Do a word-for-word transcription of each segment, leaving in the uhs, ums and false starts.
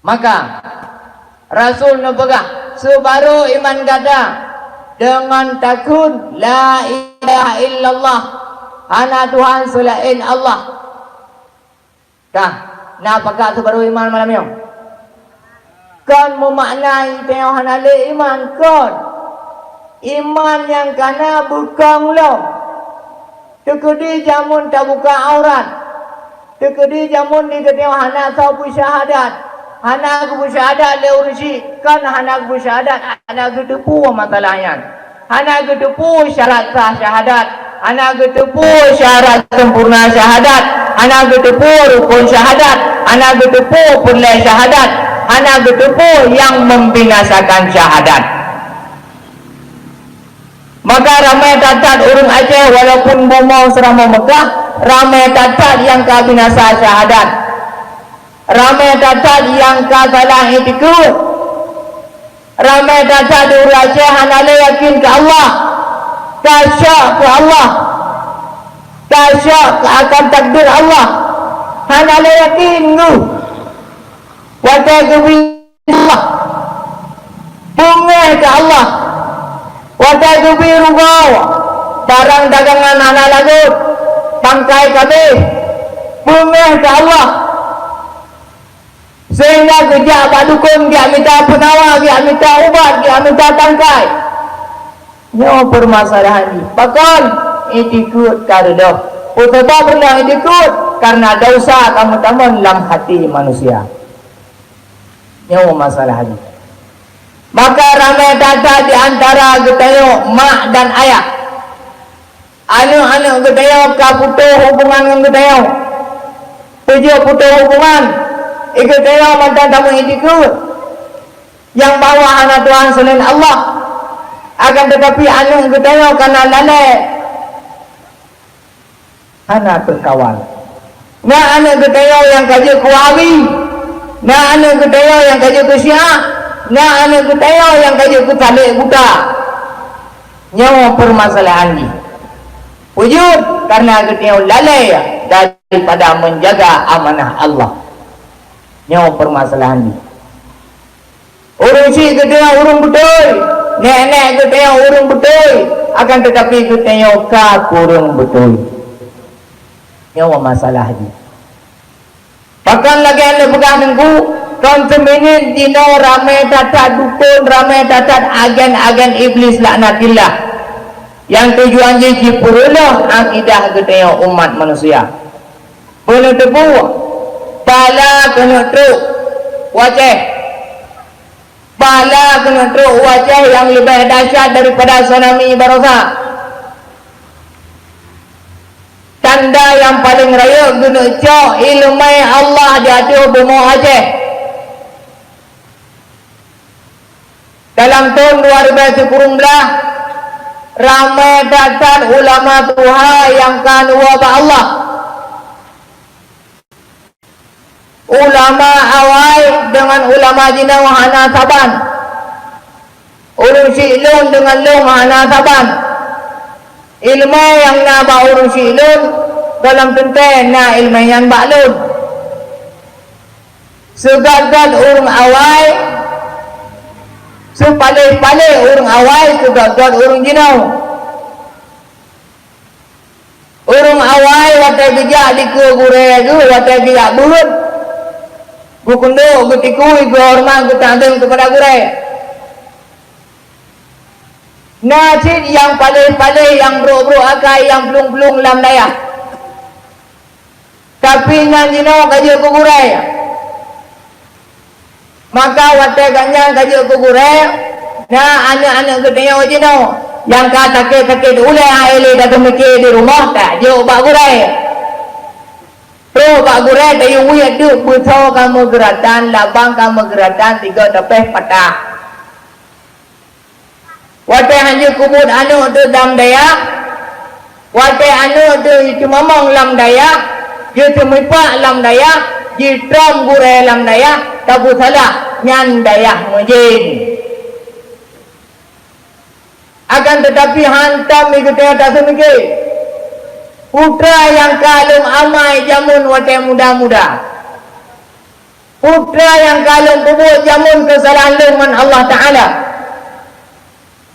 Maka, Rasul neupeugah, "Seubarô iman gata deungon takheun, 'La ilaha illallah, hana Tuhan seulaén Allah.'" Ka, na pakat seubarô iman malam nyoe? Kon meumakna tanyoe hana lé iman, kon. Iman nyang kana beukong lom. Teukeudi jameun tabuka aurat. Teukeudi jameun di geutanyoe hana soe peusyahadat. Hana geupeusyahadat lé ureuëng syiek, kon hana geupeusyahadat, hana geuteupeue masalah nyan. Hana geuteupeue syarat sah syahadat. Hana geuteupeue syarat sempurna syahadat. Hana geuteupeue rukun syahadat. Hana geuteupeue peureulée syahadat. Hana geuteupeue nyang membinasakan syahadat. Maka ramé that-that ureuëng Aceh, walaupun bumoe seuramoe Meukah, ramé that-that nyang ka binasa syahadat. Ramé that-that nyang ka salah itikeuet. Ramé that-that di ureuëng Aceh hana lé yakin keu Allah, ka syok keu Allah, ka syok akan takdir Allah. Hana lé yakin geuh. Watée geubri Allah, beungéh keu Allah. Watée geubri rugoe, barang dagangan hana lagot, tangkai ka abéh, beungéh keu Allah. Sehingga geujak bak dukon, geujak mita peunawa, geujak mita ubat, geujak mita tangkai. Nyoe peumasalahan jih. Pakon? Itikeuet ka reudoh. Peusabab reudoh itikeuet? Karena desya ka meutamong lam hati manusia. Nyoe masalah jih. Maka ramé that-that di antara geutanyoe mak dan ayah. Aneuëk-aneuëk geutanyoe ka putôh hubungan ngon geutanyoe. Peue jeuet putôh hubungan? Geutanyoe mantong tameuitikeuet nyang bahwa hana Tuhan seulaén Allah. Akan teutapi aneuëk geutanyoe kana lalée, hana teukawal. Na aneuëk geutanyoe nyang ka jeuet keu Wahabi, na aneuëk geutanyoe nyang ka jeuet keu Syiah, na aneuëk geutanyoe nyang ka jeuet keu Saleh Buta. Nyoe peumasalahan jih. Peue jeuet? Karena geutanyoe lalée daripada menjaga amanah Allah. Nyoe peumasalahan jih. Ureuëng syiek geutanyoe ureuëng beutôi, nek-nek geutanyoe ureuëng beutôi, akan teutapi geutanyoe ka kureueng beutôi. Nyoe masalah jih. Pakon lagée lôn peugah Teungku, kon seuminyit jinoe ramé that-that dukon, ramé that-that agen-agen Iblih laknatillah, nyang tujuan jih jipeureuloh akidah geutanyoe umat manusia. Peunuteupeue, bala keuneuk trok u Aceh. Bala keuneuk trok u Aceh nyang leubeh dahsyat daripada tsunami baroesa. Tanda nyang paleng rayeuk geuneuk cok iéleumé Allah di ateueh bumoe Aceh. Dalam thon dua ribée sikureueng blaih, ramé that-that ulama tuha nyang ka neuwoe bak Allah. Ulama awai deungon ulama jinoe hana saban. Ureuëng syiek lôn deungon lôn hana saban. Iéleumé nyang na bak ureuëng syiek lôn, gohlom teuntée na iéleumé nyan bak lôn. Sigat-gat ureuëng awai, sipaléh-paléh ureuëng awai, sigat-gat ureuëng jinoe. Ureuëng awai watée geujak dikeue gurée geuh, watée geujak beuet, geukundok, geutikui, geuhoreumat, geutakzim keupada gurée. Na cit nyang paléh-paléh, nyang brok-brok akai, nyang plueng-plueng lam dayah. Tapi nyan jinoe ka jeuet keu gurée. Maka watée gobnyan ka jeuet keu gurée, na aneuëk-aneuëk geutanyoe jinoe nyang ka sakét-sakét ulée, han lé tateumike di rumoh, tajok bak gurée. Trok bak gurée, tayue weuek teuk beusoe kamoe geuratan, labang kamoe geuratan, tiga topéh patah. Watée han jeuet keu buet aneuëk teuh lam dayah, watée aneuëk teuh jiteumamong lam dayah, jiteumeupak lam dayah, jitrôm gurée lam dayah, tapeusalah, nyan dayah meujén. Akan teutapi hantom geutanyoe taseumike, putra nyang ka lom amai jameun watée muda-muda. Peue nyang ka lôn peubuet jameun keusalahan lôn ngon Allah Taala?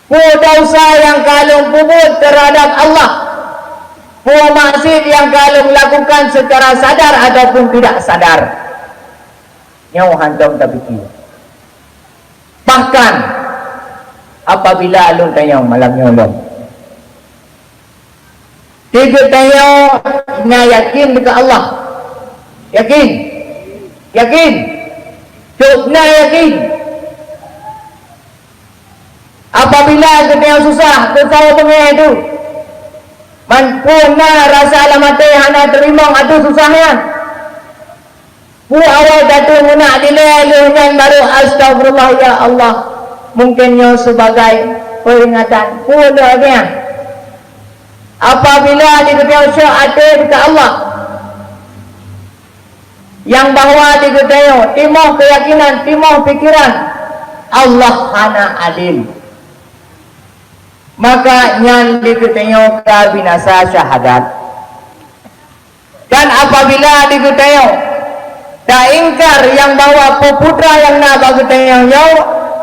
Peue desya nyang ka lôn peubuet teuhadab Allah? Peue maksiat nyang ka lôn lakukan secara sadar ataupun tidak sadar? Nyoe hantom tapike. Bahkan, apabila lôn tanyong malam nyoe lom, di geutanyoe na yakin keu Allah? Yakin? Yakin? Cok na yakin? Apabila geutanyoe susah, keu saboh beungéh tu, man peue na rasa lam até hana teurimong ateueh susah nyan? Peue awai tateumeunak dilée lheueh nyan baru, "Astagfirullah, ya Allah, mungkin nyoe sibagai peuringatan." Peue lagée nyan? Apabila di geutanyoe syok até keu Allah, nyang bahwa di geutanyoe timoh keuyakinan, timoh pikeran, Allah hana adil, maka nyan di geutanyoe ka binasa syahadat. Dan apabila di geutanyoe taingkar nyang bahwa peue-peue nyang na bak geutanyoe nyoe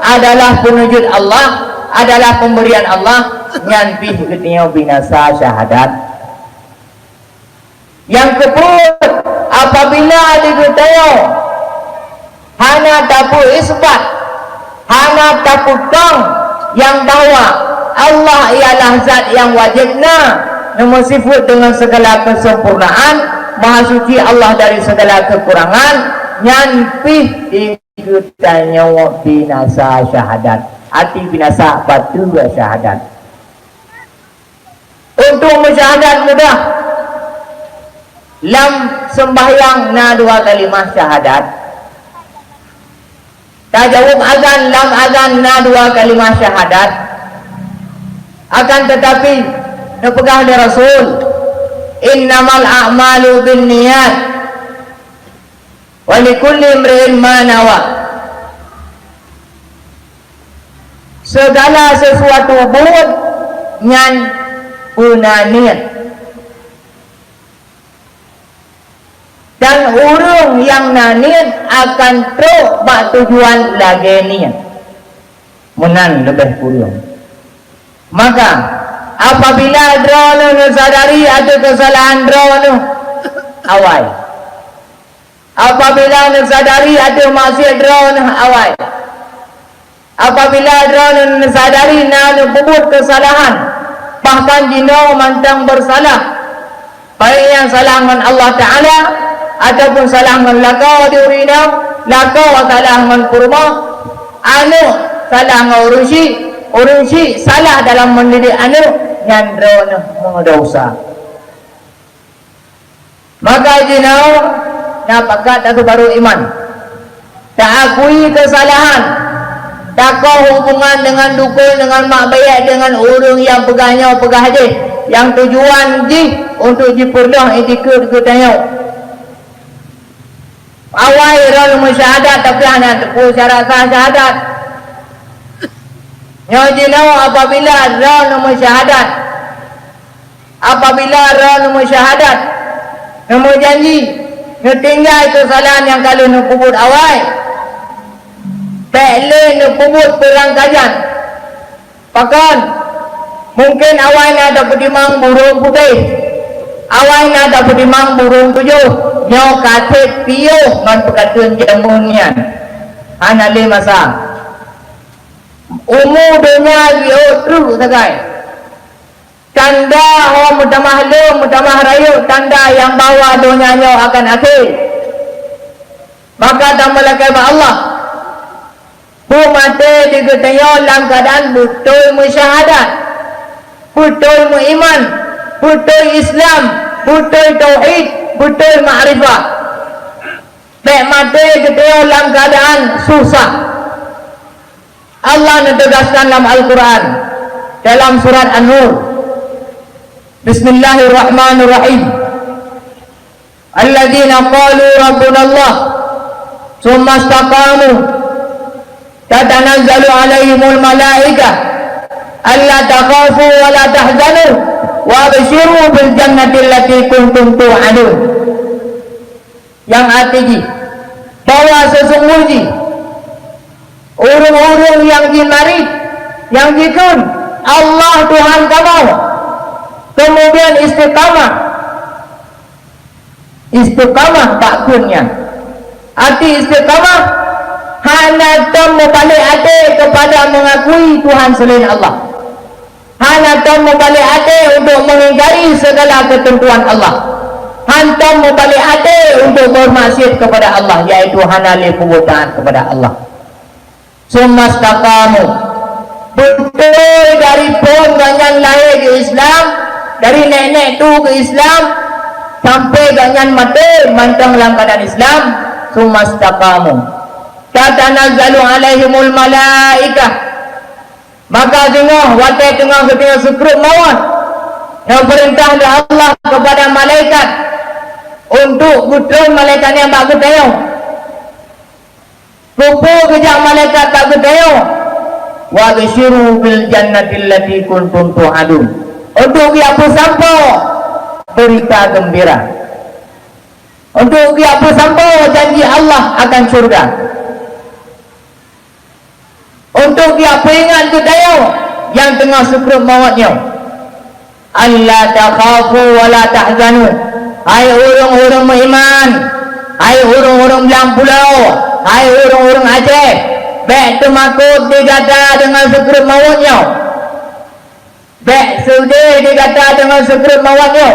adalah peuneujeut Allah, adalah pemberian Allah, nyan pih geutanyoe binasa syahadat. Nyang keupeuet, apabila di geutanyoe hana tapeuisbat, hana tapeukong nyang bahwa Allah ialah zat nyang wajéb na, neumeusifeuet deungon sigala keusempurnaan, maha suci Allah dari sigala keukurangan, nyan pih di geutanyoe binasa syahadat. Arti binasa, bateue syahadat. Untuk meusyahadat mudah, lam seumbahyang na dua kalimah syahadat. Tajaweueb azan, lam azan na dua kalimah syahadat. Akan tetapi, neupeugah lé Rasul, "Innamal a'malu binniyat, wa likulli imri'in ma nawa." Segala sesuatu buet nyan peuna niet. Dan ureuëng nyang na niet akan trok bak tujuan lagée niet. Meunan leubeh kureueng. Maka, apabila droeneueh neusadari ateueh keusalahan droeneueh, awai. Apabila neusadari ateueh maksiat droeneueh, awai. Apabila droeneueh neusadari na neupeubuet keusalahan, bahkan jinoe mantong beusalah, baik nyang salah ngon Allah Taala ataupun salah ngon lakoe di ureuëng inong, lakoe salah ngon peurumoh, aneuëk salah ngon ureuëng syik, ureuëng syik salah dalam mendidik aneuëk, nyan droeneueh meudesya. Maka jinoe na pakat taseubaru iman, taakui keusalahan, takoh hubungan deungon dukon, deungon mak bèk, deungon ureuëng nyang peugah nyoe peugah jih, nyang tujuan jih untuk jipeureuloh itikeuet geutanyoe. Awai droeneueh meusyahadat tapi hana teupeue syarat sah syahadat. Nyoe jinoe apabila droeneueh meusyahadat, apabila droeneueh meusyahadat, neumeujanji, neutinggai keusalahan nyang ka lheueh neupeubuet awai, bèk lé neupeubuet peurangkajan. Pakon? Mungken awai na tapeutimang burông putéh, awai na tapeutimang burông tujoh, nyoe ka trép piôh ngon peukateuen jamén nyan. Hana lé masa. Umu donya jiôh treuk sagai. Tanda ho meutamah lom, meutamah rayeuk, tanda nyang bahwa donya nyoe akan akhé. Maka tameulakèe bak Allah, beumaté di geutanyoe lam keuadaan beutôi meusyahadat, beutôi meuiman, beutôi Islam, beutôi tauhid, beutôi makrifah. Bèk maté geutanyoe lam keuadaan susah. Allah neuteugaskan lam Al-Qur'an, dalam surat An-Nur, Bismillahirrahmanirrahim. Alladzina qalu rabbunallah, tsumma istaqamu, tatanazzalu 'alaihimul malaikah, alla takhafu wa la tahzanu, wa absyiru bil jannati allati kuntum tu'adun. Nyang arti jih, bahwa sesungguh jih ureuëng-ureuëng nyang jimarit, nyang jikheun, "Allah Tuhan kamoe," kemudian istiqamah, istiqamah bak kheun nyan. Arti istiqamah, hana tom mubalek até keupada mengakui Tuhan selain Allah. Hana tom mubalek até untuk mengingkari segala ketentuan Allah. Hantom mubalek até untuk bermaksiat kepada Allah, yaitu hana lé peubuet taat kepada Allah. Summa istaqamu. Beutôi dari phon gobnyan lahé keu Islam, dari nek-nek tu keu Islam, sampai gobnyan maté mantong lam keadaan Islam, summa istaqamu. Tatanazzalu alaihimul malaikah. Maka singoh watée teungoh geutanyoe seukreuet mawöt, neupeurintah lé Allah keupada malaikat untuk geutreun malaikat nyan bak geutanyoe. Keupeue geujak malaikat bak geutanyoe? "Wa absyiru bil jannati allati kuntum tu'adun." Untuk geujak peusampoe beurita geumbira. Untuk geujak peusampoe janji Allah akan syurga. Untuk geujak peuingat keu tanyoe nyang teungoh seukreuet mawöt nyoe, "Alla takhafu wa la tahzanu." Hai ureuëng-ureuëng meuiman, hai ureuëng-ureuëng blang pulo, hai ureuëng-ureuëng Aceh, bék teumakot di gata deungon seukreuet mawöt nyoe. Bék seudeh di gata deungon seukreuet mawöt nyoe.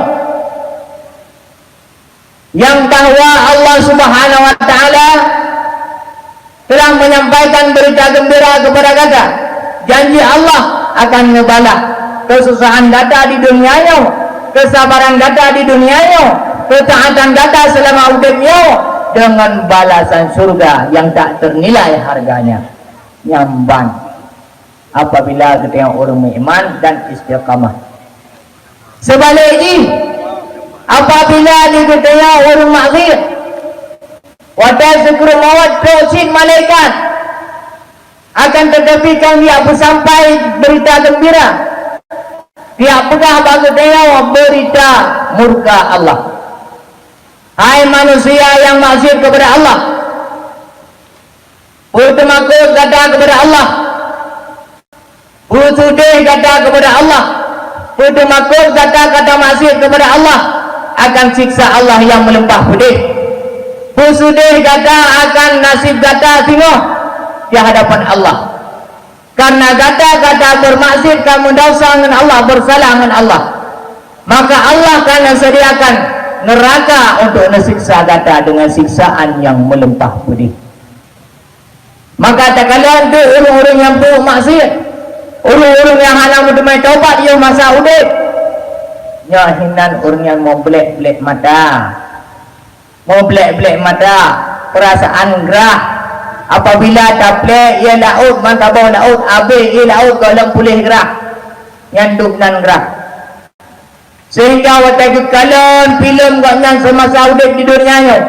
Nyang bahwa Allah Subhanahu wa Ta'ala telah menyampaikan berita gembira kepada gata. Janji Allah akan ngeubalaih keususaan gata di dunia nyoe, keusabaran gata di dunia nyoe, keutaatan gata seulama udeb nyoe deungon balasan syurga nyang tak ternilai harganya. Nyan ban apabila geutanyoe ureuëng meuiman dan istiqamah. Seubalek jih, apabila di geutanyoe ureuëng maksiat, watée seukreuet mawöt trok cit malaikat, akan teutapi ka geujak peusampai beurita geumbira, geujak peugah bak geutanyoe beurita murka Allah. Hai manusia nyang maksiat keupada Allah, peue teumakot gata keupada Allah? Peue seudeh gata keupada Allah? Peue teumakot gata ka tamaksiat keupada Allah akan siksa Allah nyang meulimpah peudeh? Peue seudeh gata akan naseb gata singoh di hadapan Allah? Kareuna gata ka tabeurmaksiat, ka meudesya ngon Allah, beusalah ngon Allah, maka Allah ka neuseudiakan neuraka untuk neusiksa gata deungon siksaan nyang meulimpah peudeh. Maka takalon teuk ureuëng-ureuëng nyang peubuet maksiat, ureuëng-ureuëng nyang hana meuteumé taubat yoh masa udeb. Nyoe hinan ureuëng nyang meublek-blek mata, meublek-blek mata, peurasaan grah. Apabila taplek ié laôt, meusaboh laôt, abéh ié laôt gohlom puléh grah, nyan dum nan grah. Sehingga watée geukalon filem gobnyan seumasa udeb di donya nyoe,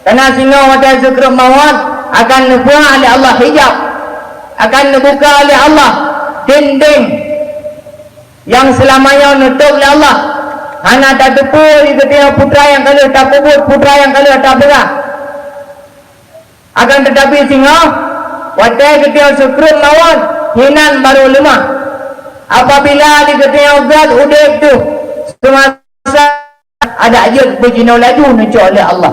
kana singoh watée seukreuet mawöt akan neubuka lé Allah hijab, akan neubuka lé Allah dinding nyang seulama nyoe neutôb lé Allah. Hana tateupeue di geutanyoe peue nyang ka lheueh tapeubuet, peue nyang ka lheueh tapeugah. Akan teutapi singoh, watée geutanyoe seukreuet mawöt, hinan barô leumah. Apabila di geutanyoe göt udeb teuh seumasa, adak jeuet beujinoe laju neucok lé Allah.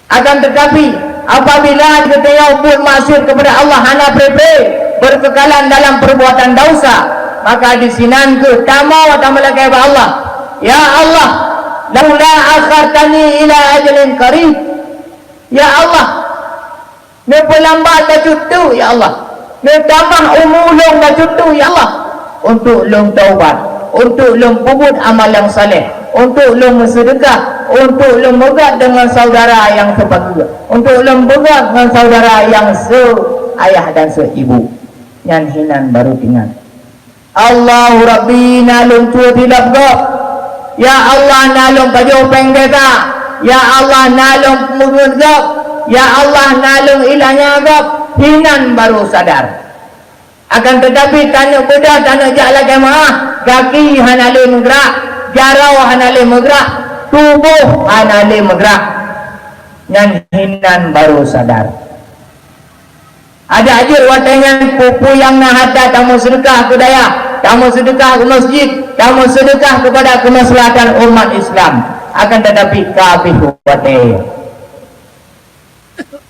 Akan teutapi, apabila di geutanyoe buet maksiat keupada Allah hana pré-pré, beukeukalan dalam peubuatan desya, maka disinan kheueh tamong tameulakée bak Allah, "Ya Allah, laula akhartani ila ajalin qarib." Ya Allah, neupeulambat bacut teuk, ya Allah. Neutamah umu lôn bacut teuk, ya Allah. Untuk lôn taubat, untuk lôn peubuet amal nyang saleh, untuk lôn meuseudeukah, untuk lôn meugöt deungon syedara nyang seupakat, untuk lôn meugöt deungon syedara nyang seu ayah dan seu ibu. Nyan hinan barô teuingat. Allahu Rabbi, na lôn tuwoe silop gob. Ya Allah, na lôn pajoh péng desya. Ya Allah, na lôn meungeut gob. Ya Allah, na lôn ilanya gob. Hinan barô sadar. Akan teutapi, taneuk beudôh, taneuk jak lakée meu'ah, gaki hana lé meugrak, jaroe hana lé meugrak, tuboh hana lé meugrak. Nyan hinan baru sadar. Adak jeuet watée nyan peue-peue nyang na harta tameuseudekah keu dayah, tameuseudekah keu masjid, tameuseudekah keupada keumaslahatan umat Islam. Akan tetapi ka habéh watée.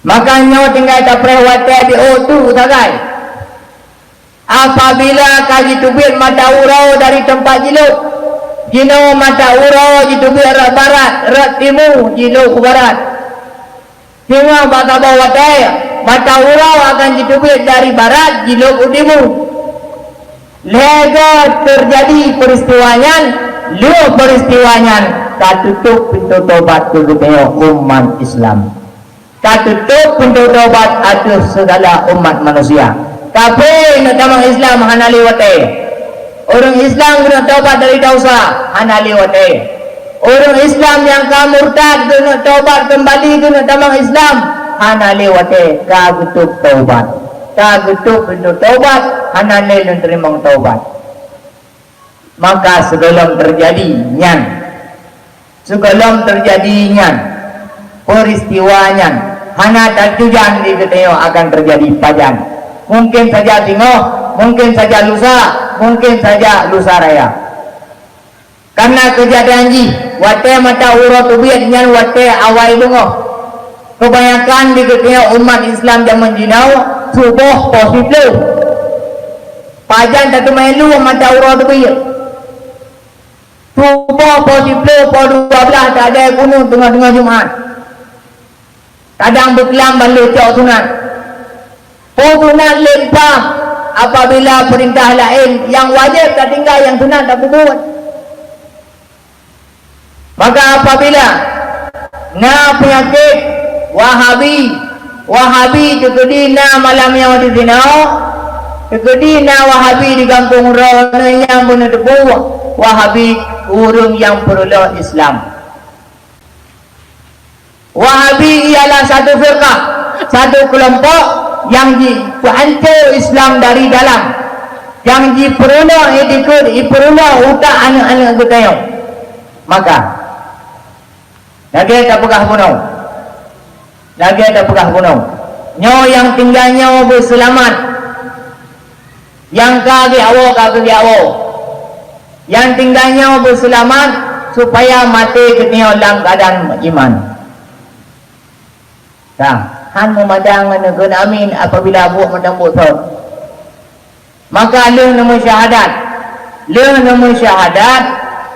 Maka nyoe tinggai tapreh watée di ôk tu sagai. Apabila ka jiteubiet mata uroe dari teumpat jilôk, jinoe mata uroe jiteubiet rot barat, rot timu jilôk u barat. Singoh bak saboh watée, mata uroe akan jiteubiet dari barat jilôk u timu. Lhée goe teujadi peuristiwa nyan, lheueh peuristiwa nyan ka tutôp pintoe tobat keu geutanyoe umat Islam. Ka tutôp pintoe tobat ateueh sigala umat manusia. Kaphé keuneuk tamong Islam hana lé watée. Ureuëng Islam keuneuk tobat dari desya hana lé watée. Ureuëng Islam nyang ka murtad keuneuk tobat keumbali keuneuk tamong Islam hana lé watée. Ka geutôp tobat. Ka geutôp pintoe tobat, hana lé neuteurimong tobat. Maka sigohlom teujadi nyan, sigohlom teujadi nyan, peuristiwa nyan hana tatujan di geutanyoe akan teujadi pajan. Mungken saja singoh, mungken saja lusa, mungken saja lusa raya. Kareuna keujadian jih, watée mata uroe teubiet nyan watée awai beungoh. Keubanyakan di geutanyoe umat Islam jameun jinoe suboh poh siplôh. Pajan tateumé lom mata uroe teubiet. Suboh poh siplôh, poh dua blaih, tadai kunut teungoh-teungoh Jumat. Kadang beuklam ban lheueh cok sunat. Peue sunat lé pah apabila peurintah laén nyang wajéb tatinggai, nyang sunat tapeubuet. Maka apabila na peunyakét Wahabi, Wahabi teukeudi na malam nyoe di sinoe, teukeudi na Wahabi di gampông droeneuh nyang beuneuteupeu Wahabi ureuëng nyang peureulôh Islam. Wahabi ialah satu firqah, satu keulompok nyang jipeuhanco Islam dari dalam, nyang jipeurunoe itikeuet, jipeurunoe utak aneuëk-aneuëk geutanyoe. Maka, lagée tapeugah bunoe, lagée tapeugah bunoe, nyoe nyang tinggai nyoe beuseulamat. Nyang ka geuawoe ka geuawoe. Nyang tinggai nyoe beuseulamat supaya maté geutanyoe lam keuadaan iman. Ka, han meumadang ngon neukheun amin apabila buet mantong buet thon. Maka lheueh neumeusyahadat, lheueh neumeusyahadat,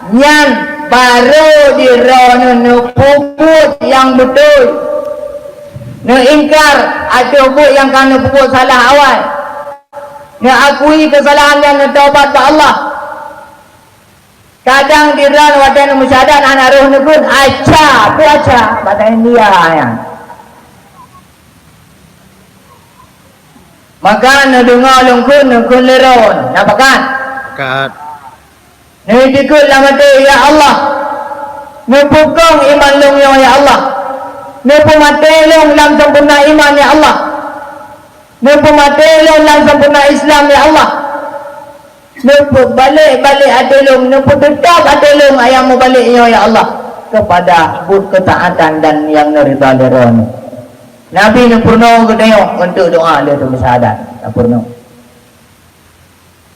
nyan barô di droeneuh neupeubuet nyang beutôi. Neuingkar ateueh buet nyang ka neupeubuet salah awai. Neuakui keusalahan dan neutobat bak Allah. Kadang di droeneuh watée neumeusadat hana roh neukheun, "Acha, peue acha?" Bahasa India nyan. Maka neudeungoe lôn kheun, neukheun lé droeneuh. Na pakat? Pakat. Neutikeuet lam até, "Ya Allah, neupeukong iman lôn nyoe, ya Allah. Neupeumaté lôn lam sampoereuna iman, ya Allah. Neupeumaté lôn lam sampoereuna Islam, ya Allah. Neupeubalek-balek até lôn, neupeuteutap até lôn ayam meubalek nyoe, ya Allah, keupada buet keutaatan dan nyang neuridha lé Droeneuh." Nabi neupeurunoe geutanyoe untuk doa lé teumeusadat. Neupeurunoe.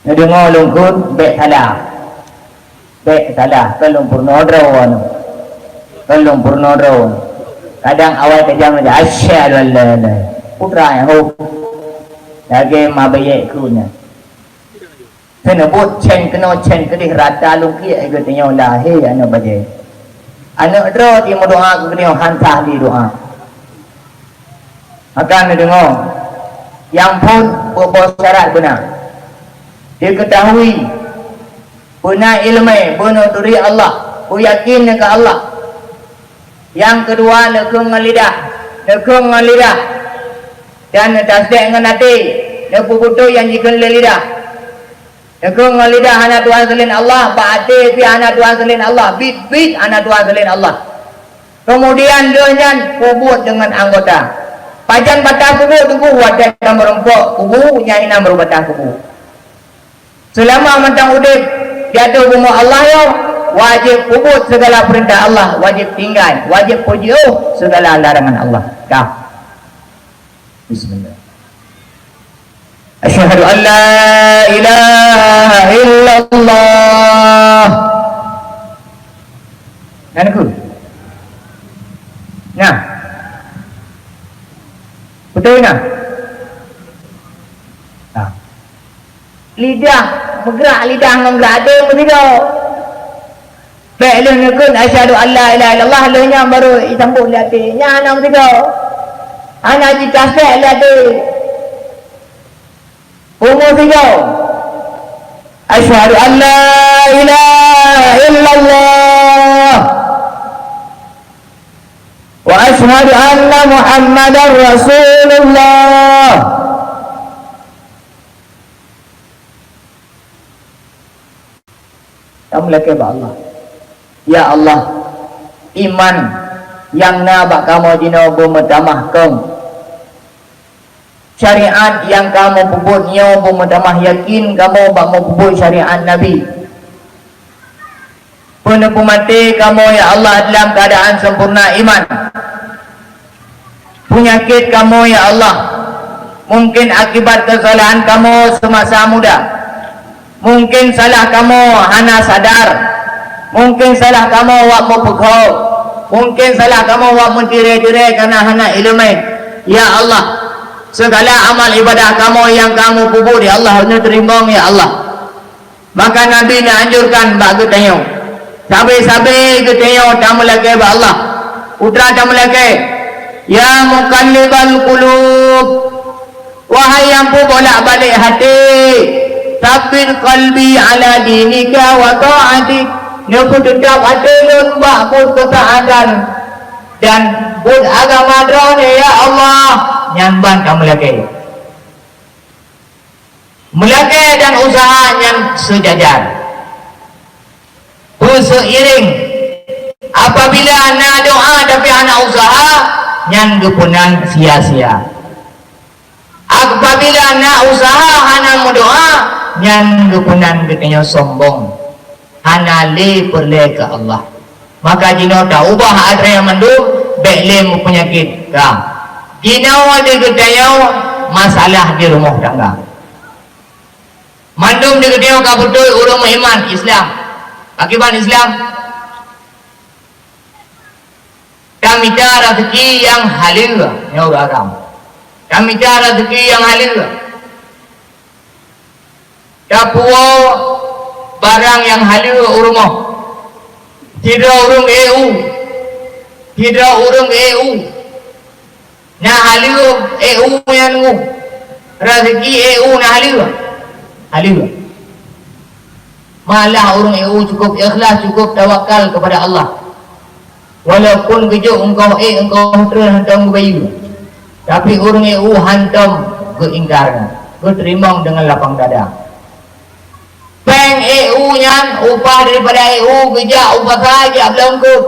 Neudeungoe lôn kheun, bék salah. Bék salah, kon lôn peurunoe droeneuh. Kon lôn peurunoe droeneuh. Kadang awai tajam lagée, "Asyhadu an la ilaha illallah." Putra nyang hôk. Lagée ma bajée kheun nyan. Keuneubot cen keunoe cen keudeh rata lôn kiek geutanyoe lahé aneuëk bajée. Aneuëk droe jimeudoá keu geutanyoe han sah jidoá. Maka neudeungoe, nyang phon peuboh syarat beuna. Dikeutahui beuna iéleumé, beuna turi Allah, beuyakin keu Allah. Nyang keudua, neukheun ngon lidah, neukheun ngon lidah, dan neutasdék ngon até, neupeubeutôi nyang jikheun lé lidah. Neukheun ngon lidah hana Tuhan seulaén Allah, bak até pih hana Tuhan seulaén Allah, biet-biet hana Tuhan seulaén Allah. Keumudian lheueh nyan peubuet deungon anggota. Pajan bataih peubuet teungku, watée ka meurumpok kubu, nyan inan baru bataih kubu. Seulama mantong udeb di ateueh bumoe Allah nyoe, Wajéb peubuet segala peurintah Allah, wajéb tinggai, wajéb peujiôh segala larangan Allah. Ka. Bismillah. Asyhadu an la ilaha illallah. Kan aku? Nah. Betul nah? Nah. Lidah, meugrak lidah ngon geurak até meusigoe. Bék lheueh neukheun asyhadu an la ilaha illallah, lheueh nyan barô jisambot lé até. Nyan hana meusigoe. Hana jitasbéh lé até. Umu sigoe. Asyhadu an la ilaha illallah wa asyhadu anna Muhammadar Rasulullah. Kamu lakée bak Allah. Ya Allah, iman nyang na bak kamoe jinoe beumeutamah kong. Syariat nyang kamoe peubuet nyoe beumeutamah yakin kamoe bak meupeubuet syariat Nabi. Peuneupeumaté kamoe, ya Allah, dalam keuadaan sempurna iman. Peunyakét kamoe, ya Allah, mungken akibat keusalahan kamoe seumasa muda. Mungken salah kamoe hana sadar. Mungken salah kamoe wak meupeugoe. Mungken salah kamoe wak meutirée-tirée kareuna hana iéleumé. Ya Allah, segala amal ibadah kamoe nyang kamoe peubuet, ya Allah, neuteurimong, ya Allah. Maka Nabi neuanjurkan bak geutanyoe, sabe-sabe geutanyoe tameulakée bak Allah. Peue tameulakée, "Ya muqallibal qulub," wahai nyang peubolak-balik até, "tsabbit qalbi ala dinika wa ta'atik," neupeuteutap até lôn bak buet keutaatan dan buet agama Droeneuh, ya Allah. Nyan ban tameulakée. Meulakée dan useuha nyan seujajar, beuseuiréng. Apabila na doá tapi hana useuha, nyan geupeunan sia-sia. Apabila na useuha hana meudoá, nyan geupeunan geutanyoe sombong. Hana lé peureulée keu Allah. Maka jinoe taubah atra nyan mandum, bék lé meupeunyakét ka. Jinoe di geutanyoe masalah di rumoh tangga. Mandum di geutanyoe ka beutôi ureuëng meuiman Islam. Pakriban Islam? Tamita raseuki nyang haleue, nyoe ureuëng agam. Tamita raseuki nyang haleue. Tapuwoe barang nyang haleue u rumoh. Sidroe ureuëng eu. Sidroe ureuëng eu. Na haleue eu nyan ngôh. Raseuki eu na haleue. Haleue. Malah ureuëng eu cukup ikhlas, cukup tawakal kepada Allah. Walaupun geujok eungkôh ék, eungkôh treun hantom geubayeue, tapi ureuëng eu hantom geuingkar, geuteurimong deungon lapang dada. Péng eu nyan upah daripada eu geujak u pasa jak bloe eungkôt.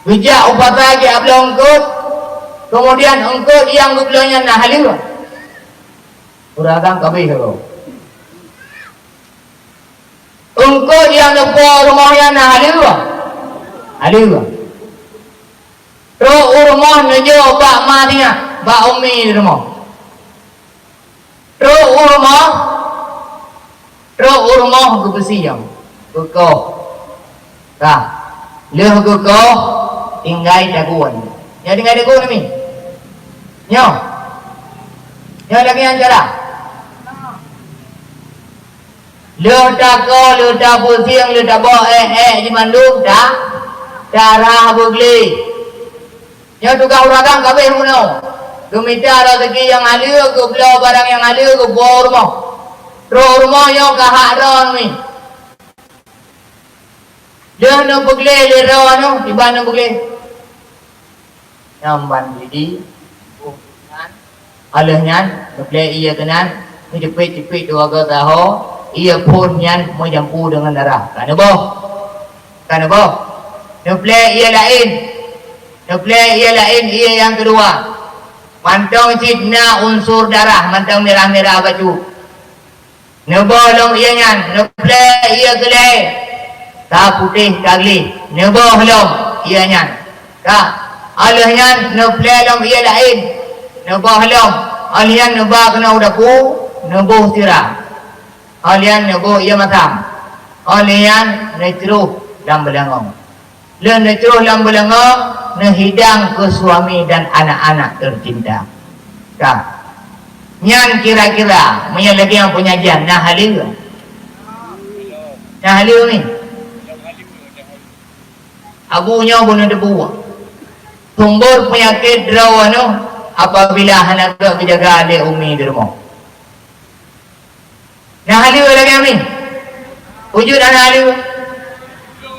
Geujak u pasa jak bloe eungkôt, keumudian eungkôt nyang geubloe nyan na haleue. Ureuëng agam ka abéh lom. Eungkôt nyang neupo rumoh nyan na haleue. Haleue. Trok u rumoh neujok bak ma sinyak, bak umi di rumoh. Trok u rumoh, trok u rumoh geupeusieng, geukoh. Ka. Lheueh geukoh, tinggai tagun. Nyoe tinggai tagun nami. Nyoe. Nyoe lagée nyan cara. Lheueh takoh, lheueh tapeusieng, lheueh tabôh ék-ék jimandum, ta-, tarah beugleh. Nyoe tugaih ureuëng agam ka abéh bunoe. Geumita raseuki nyang haleue, geubloe barang nyang haleue, geuboh u rumoh. Trok u rumoh nyoe ka hak droe nyoe. Lheueh neupeugleh lé droe nyoe, iban neupeugleh. Nyan ban jidi, oh, nyan. Aleuh nyan, neuplé ié keunan, neuceupet-ceupet dua goe saho, ié phon nyan meujampu deungon darah. Ka neuboh. Ka neuboh. Neuplé ié laén. Neuplé ié laén, ié nyang keudua. Mantong cit na unsur darah, mantong mirah-mirah bacut. Neuboh lom ié nyan, neuplée ié keulhèe, ka putéh ka gleh, neuboh lom ié nyan. Ka, óh lheueh nyan neuplée lom ié laén, neuboh lom, óh lheueh nyan neuba keunoe u dapu, neuboh sira. Óh lheueh nyan neuboh ié masam, óh lheueh nyan neucroh lam beuleungoe. Lheueh neucroh lam beuleungoe, neuhidang keu suami dan anak-anak teucinta. Ka. Nyan kira-kira, meunyoe lagèe nyang peunyajian, na haleue? Na haleue ni? Abu nyoe bunoe debu. Sumber peunyakét droe nyoe apabila hana geujaga lé umi di rumoh. Na haleue lagèe nyan? Wujud hana haleue?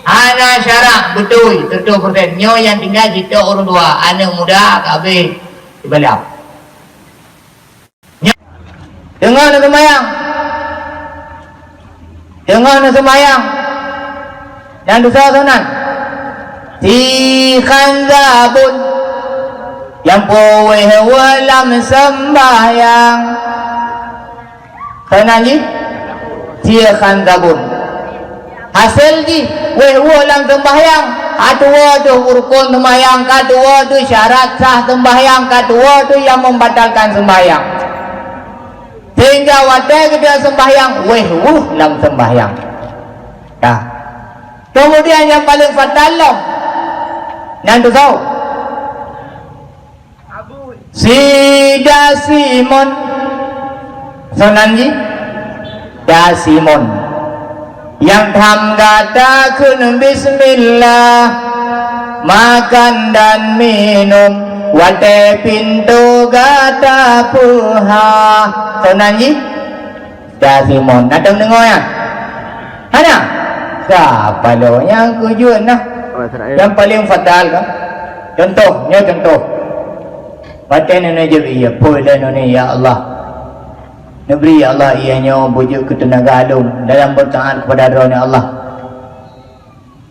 Hana syarak beutôi, seratus persen. Nyoe nyang tinggai jitôk ureueng dua, aneuk muda ka habéh sibalam. Nyoe, teungoh neuseumayang. Teungoh neuseumayang. Nyang desya soe nan? Si Khanzabun. Nyang peuwéh-wéh lam seumbahyang. Soe nan jih? Si Khanzabun. Hasé jih, wéh-wéh lam seumbahyang. Ka tuwoe teuh rukon seumbahyang, ka tuwoe teuh syarat sah seumbahyang, ka tuwoe teuh nyang membatalkan seumbahyang. Sehingga watèe geutanyoe seumbahyang, wéh-wéh lam seumbahyang. Dah. Keumudian nyang paleng fatal lom, nyan teuh soe? Si Da Simon. Soe nan jih? Da Simon. Nyang tham gata kheun bismillah, makan dan minum, watèe pintoe gata peuhah. Soe nan jih? Da Simon. Na tadeungoe nyan? Hana? Sapa lôn nyang keujeuet nah? Nyang paleng fatal kan? Contoh, nyoe contoh. Watèe neuneuk jeuet ié, peue lé neuneuk, "Ya Allah, neubri, ya Allah, ié nyoe beujeuet keu teunaga lôn dalam beutaat kepada Droeneuh, ya Allah."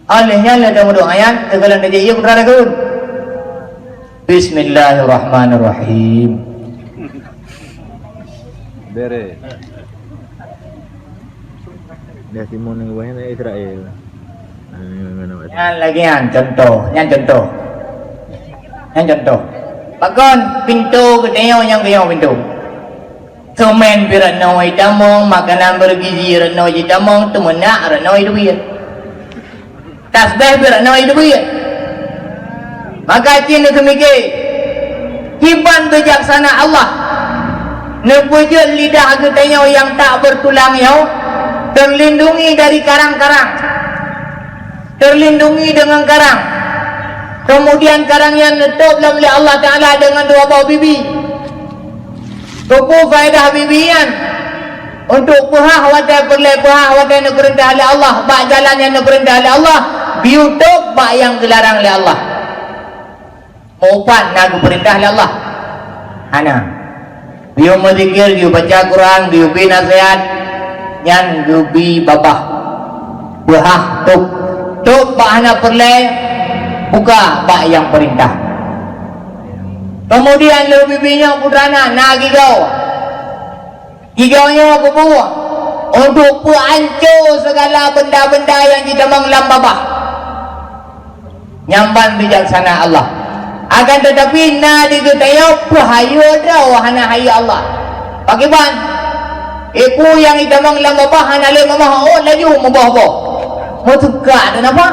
Óh lheueh nyan lé tameudoá nyan, teukalon tajak ié putra lagon. Bismillahirrahmanirrahim. Bere. Dah Simon yang banyak Israel. Nyan lagèe nyan contoh, nyan contoh. Nyan contoh. Pakon pintoe geutanyoe nyang geunyoe pintoe. Seumén pih rot noe jitamong, makanan bergizi rot noe jitamong, teumeunak rot noe jiteubiet. Tasbeh pih rot noe jiteubiet. Maka cit neuseumiké, kiban bijaksana Allah, neupeujeuet lidah geutanyoe nyang tak bertulang nyoe teulindungi dari karang-karang. Teulindungi deungon karang. Keumudian karang nyan neutôb lom lé Allah Taala deungon dua boh bibi. Keupeue faedah bibi nyan? Untuk peuhah watèe peureulèe, peuhah watèe neupeurintah lé Allah, bak jalan nyang neupeurintah lé Allah, biyeu tôb bak nyang geularang lé Allah. Meuupat na geupeurintah lé Allah? Hana. Geuyue meuzikir, geuyue baca Quran, geuyue bi naseuhat, nyan geubi babah. Peuhah tôb. Tôb bak hana peureulèe, buka bak nyang peurintah. Keumudian lé bibi nyoe putra na, na gigoe. Gigoe nyoe geubuet untuk peuanco sigala benda-benda nyang jitamong lam babah. Nyan ban bijaksana Allah. Akan teutapi na di geutanyoe peuhayeue droe hana hayeue Allah. Pakriban? Ié peue nyang jitamong lam babah hana lé mamah ôt laju meuboh-boh. Meuteukak teunapa?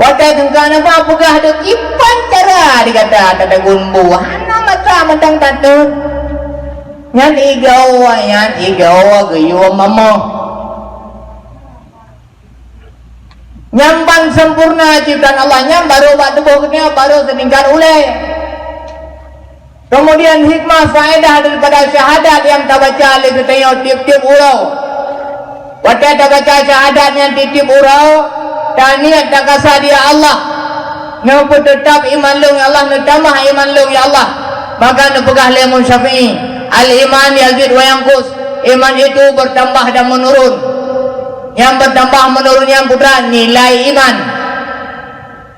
Watèe teungka nafah peugah deuh kiban cara digata tatagun bu, hana mata mantong tateun. Nyan igoe, nyan igoe geuyue mamoh. Nyan ban sempurna ciptaan Allah, nyan barô bak tuboh geutanyoe barô seutingkat ulèe. Keumudian hikmah faedah daripada syahadat nyang tabaca lé geutanyoe tiep-tiep uroe. Watèe tabaca syahadat nyan tiep-tiep uroe, taniet takasa di Allah, neupeuteutab iman lôn ya Allah, neutamah iman lôn ya Allah, maka neupeugah lé Imam Syafi'i, "Al-iman yazid wa yanqus." Iman itu bertambah dan menurun. Nyang bertambah menurun nyang putra nilai iman.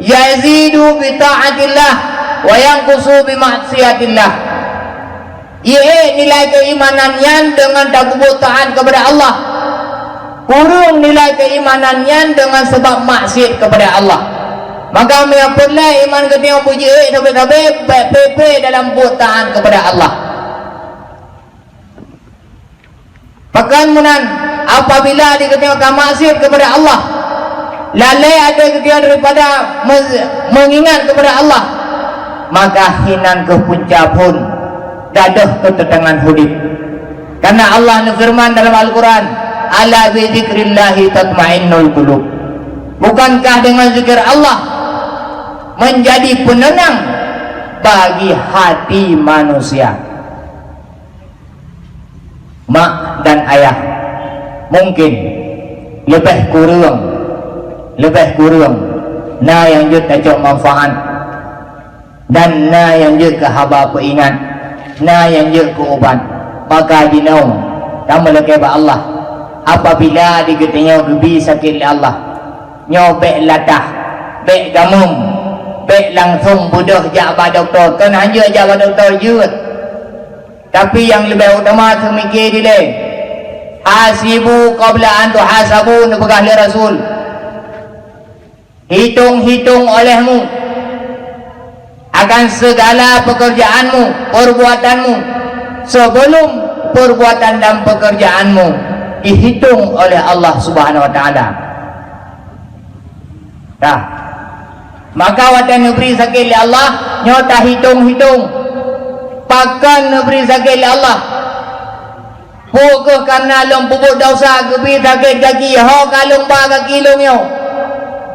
Yazidu bi taatillah wa yanqusu bi maksiatillah. Jiék nilai keuimanan nyan deungon tapeubuet taát keupada Allah. Kureueng nilai keuimanan nyan deungon sabab maksiet keupada Allah. Maka meunyoe peureulée iman geutanyoe beujiék sabe-sabe, bék pé-pé dalam buet taát keupada Allah. Pakon meunan, apabila di geutanyoe ka maksiet keupada Allah, lalée até geutanyoe daripada me-, meungingat keupada Allah, maka hinan keuh punca phon gadôh keuteunangan udeb. Karena Allah neufeureuman dalam Al-Quran, "Ala bi zikrillahi tatmainnul qulub." Bukankah dengan zikir Allah menjadi penenang bagi hati manusia? Mak dan ayah, mungkin leubeh kureueng, leubeh kureueng na nyang jeuet tacok manfaat, dan na nyang jeuet keu haba peuingat, na nyang jeuet keu ubat. Maka jinoe tameulakée bak Allah, apabila di geutanyoe geubi sakét lé Allah, nyoe bék latah, bék gamom, bék langsong beudôh jak bak dokto. Kon hanjeuet jak bak dokto, jeuet. Tapi nyang leubeh utama seumiké dilée, "Hasibu qabla an tuhasabu," neupeugah lé Rasul. Hitong-hitong olehmu akan segala pekerjaanmu, perbuatanmu, sebelum perbuatan dan pekerjaanmu dihitung oleh Allah Subhanahu wa Taala. Nah, maka watée neubri sakét lé Allah, nyoe tahitong-hitong. Pakon neubri sakét lé Allah? Peue kheueh kareuna lôn peubuet desya geubi sakét gaki, ho ka lôn ba gaki lôn nyoe?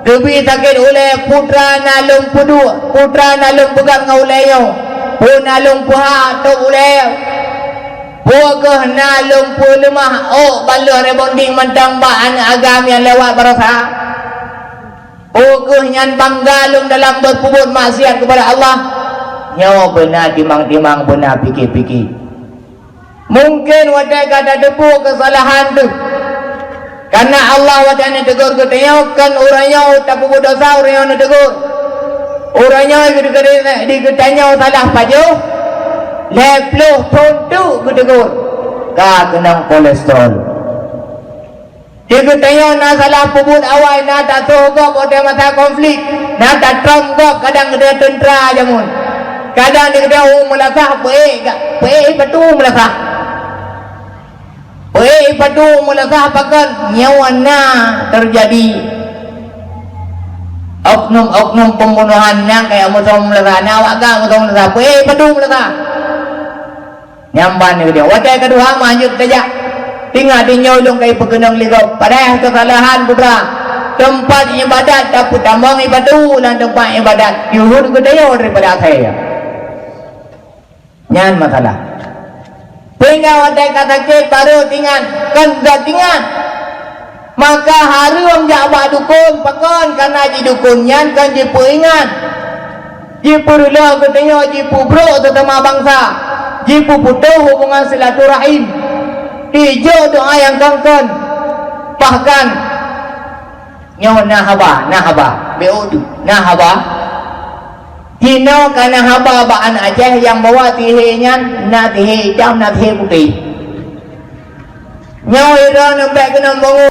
Geubi sakét ulée, putra na lôn peuduek, putra na lôn peugah ngon ulée nyoe, peue na lôn peuhah tôb ulée? Peue kheueh na lôn peuleumah ôk ban lheueh rebonding mantong bak aneuëk agam nyang lewat baroesa? Peue kheueh nyan bangga lôn dalam beupeubuet maksiat keupada Allah? Nyoe beuna timang-timang, beuna pike-pike. Mungken watée ka tateupeue keusalahan teuh, kareuna Allah watée neuteugur geutanyoe, kon uroe nyoe tapeubuet desya uroe nyoe neuteugur. Uroe nyoe di geutanyoe salah pajoh, lhée ploh thon teuk geuteugur, ka keunong kolesterol. Di geutanyoe na salah peubuet awai, na tasoh gob watée masa konflik, na tatrôm gob, kadang geutanyoe teuntra jameun. Kadang di geutanyoe ureuëng meulasah, peuék ga-, peuék ipatu meulasah. Peuék ipatu meulasah pakon, nyoe na teujadi oknum-oknum pembunuhan nyang kaya meusoe meulasah, na awak ga meusoe meulasah, peuék ipatu meulasah. Nyang ban nyoe watée keudua manjeuet tajak. Ingat di nyoe lôn kai peukeunong lé gob, padahai keusalahan putra. Teumpat iébadat tapeutamong ipatu lam teumpat iébadat, jihôi geutanyoe daripada asai. Nyan masalah. Sehingga watée ka sakét barô tingat, kon zat tingat. Maka hareuem jak bak dukon, pakon, kareuna jidukon nyan kon jipeuingat. Jipeureuloh geutanyoe jipeubrok seuteuma bansa, jipeuputoh hubungan silaturahim, jijok doa nyang kon-kon. Bahkan, nyoe na haba, na haba, B O tu, na haba. Jinoe ka na haba bak aneuk Aceh nyang bahwa tihé nyan na tihé itam, na tihé putéh. Nyoe droeneuh bék keuneuk meungu